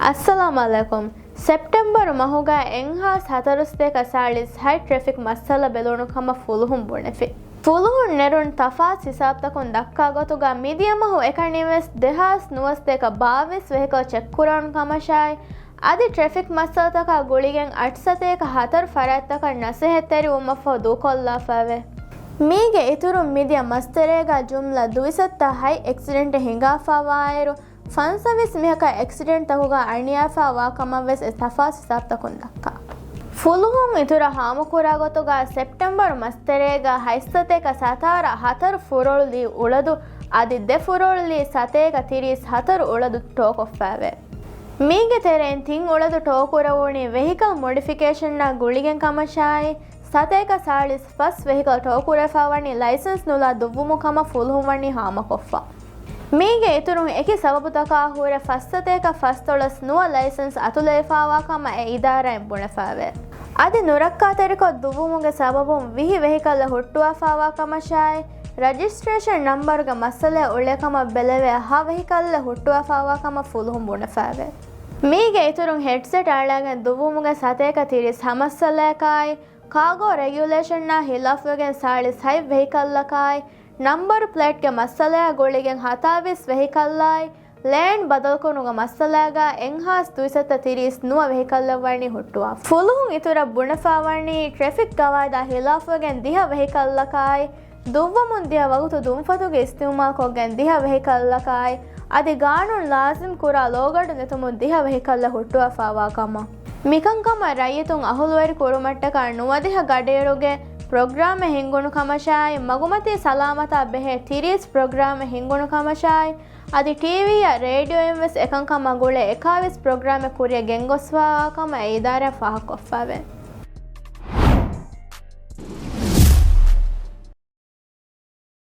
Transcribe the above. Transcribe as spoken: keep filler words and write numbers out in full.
އައްސަލާމު ޢަލައިކުމް. ސެޕްޓެމްބަރު މަހުގަ އެއްހާސް ހަތަރުސަތޭކަ ސާޅީސް ހަތް ޓްރެފިކް މައްސަލަ ބެލުނު ކަމަށް ފުލުހުން ބުނެފި. ފުލުހުން ނެރުނު ތަފާސް ހިސާބުތަކުން ދައްކާ ގޮތުގަ މިދިޔަ މަހު އެކަނިވެސް ދެހާސް ނުވަސަތޭކަ ބާވީސް ވެހިކަލް ޗެކް ކުރަން ކަމަށާއި، އަދި ޓްރެފިކް މައްސަލަތަކާ ގުޅިގެން އަށްސަތޭކަ ހަތަރު ފަރާތްތަކަށް ނަސޭހަތްތެރިވުމަށްފަހު ދޫކޮށްލާފައެވެ. މީގެ އިތުރުން މިދިޔަ މަސްތެރޭގަ ޖުމްލަ ދުއިސައްތަ ހަތް އެކްސިޑެންޓެއް ހިނގާފަވާއިރު، ފަންސަވީސް މީހަކަށް އެކްސިޑެންޓްތަކުގަ އަނިޔާފާ ވާ ކަމަށްވެސް އެ ތަފާސް ހިސާބުތަކުން ދައްކާ. ފުލުހުން އިތުރަށް ހާމަކުރާ ގޮތުގަ ސެޕްޓެމްބަރު މަސްތެރޭގަ ހަތްސަތޭކަ ސަތާރަ ހަތަރު ފުރޮޅުލީ އުޅަދު، އަދި ދެ ފުރޮޅުލީ ސަތޭކަ ތިރީސް ހަތަރު އުޅަދު ޓޯކޮށްފައެވެ. މީގެ ތެރެއިން ތިން އުޅަދު ޓޯކުރެވުނީ ވެހިކަލް މޮޑިފިކޭޝަންއާ ގުޅިގެން ކަމަށާއި، ސަތޭކަ ސާޅީސް ފަސް ވެހިކަލް ޓޯކުރެފާ ވަނީ ލައިސަންސް ނުލާ ދުއްވުމު ކަމަށް ފުލުހުން ވަނީ ހާމަކޮށްފަ. މީގެ އިތުރުން އެކި ސަބަބުތަކާ ހުރެ ފަސްސަތޭކަ ފަސްދޮޅަސް ނުވަ ލައިސަންސް އަތުލައިފާވާ ކަމަށް އެ އިދާރާއިން ބުނެފައެވެ. އަދި ނުރައްކާތެރިކޮށް ދުއްވުމުގެ ސަބަބުން ވިހި ވެހިކަލްއެއް ހުއްޓުވާފާވާ ކަމަށާއި، ރަޖިސްޓްރޭޝަން ނަންބަރުގެ މައްސަލައެއް އުޅޭ ކަމަށް ބެލެވޭ ހަ ވެހިކަލްއެއް ހުއްޓުވާފާވާ ކަމަށް ފުލުހުން ބުނެފައެވެ. މީގެ އިތުރުން ހެޑްސެޓް އަޅާގެން ދުއްވުމުގެ ސަތޭކަ ތިރީސް ހަ މައްސަލަޔަކާއި، ކާގޯ ރެގިއުލޭޝަންއާ ހިލާފުވެގެން ސާޅީސް ހަތް ވެހިކަލްއަކާއި، ނަންބަރު ޕްލޭޓްގެ މައްސަލަޔާ ގުޅިގެން ހަތާވީސް ވެހިކަލްއާއި، ލޭން ބަދަލުކުރުމުގެ މައްސަލާގަ އެއްހާސް ދުއިސައްތަ ތިރީސް ނުވަ ވެހިކަލްއެއް ވަނީ ހުއްޓުވާފަ. ފުލުހުން އިތުރަށް ބުނެފާވަނީ ޓްރެފިކް ގަވާއިދާ ހިލާފުވެގެން ދިހަ ވެހިކަލްއަކާއި، ދުއްވަމުން ދިޔަ ވަގުތު ދުންފަތުގެ އިސްތިޢުމާލުކޮށްގެން ދިހަ ވެހިކަލްއަކާއި، އަދި ގާނޫނު ލާޒިމް ކުރާ ލޯގަޑު ނެތުމުން ދިހަ ވެހިކަލްއެއް ހުއްޓުވާފާވާ ކަމަށް. މިކަންކަމަށް ރައްޔިތުން އަހުލުވެރި ކުރުމަށްޓަކާ ނުވަދިހަ ގަޑިއިރުގެ ޕްރޮގްރާމެއް ހިންގުނު ކަމަށާއި، މަގުމަތީ ސަލާމަތާ ބެހޭ ތިރީސް ޕްރޮގްރާމެއް ހިންގުނު ކަމަށާއި، އަދި ޓީވީއާ ރޭޑިއޯއިން ވެސް އެކަންކަމާ ގުޅޭ އެކާވީސް ޕްރޮގްރާމެއް ކުރިއަށް ގެންގޮސްފާވާ ކަމަށް އެ އިދާރާ ފާހަގަކޮށްފައެވެ.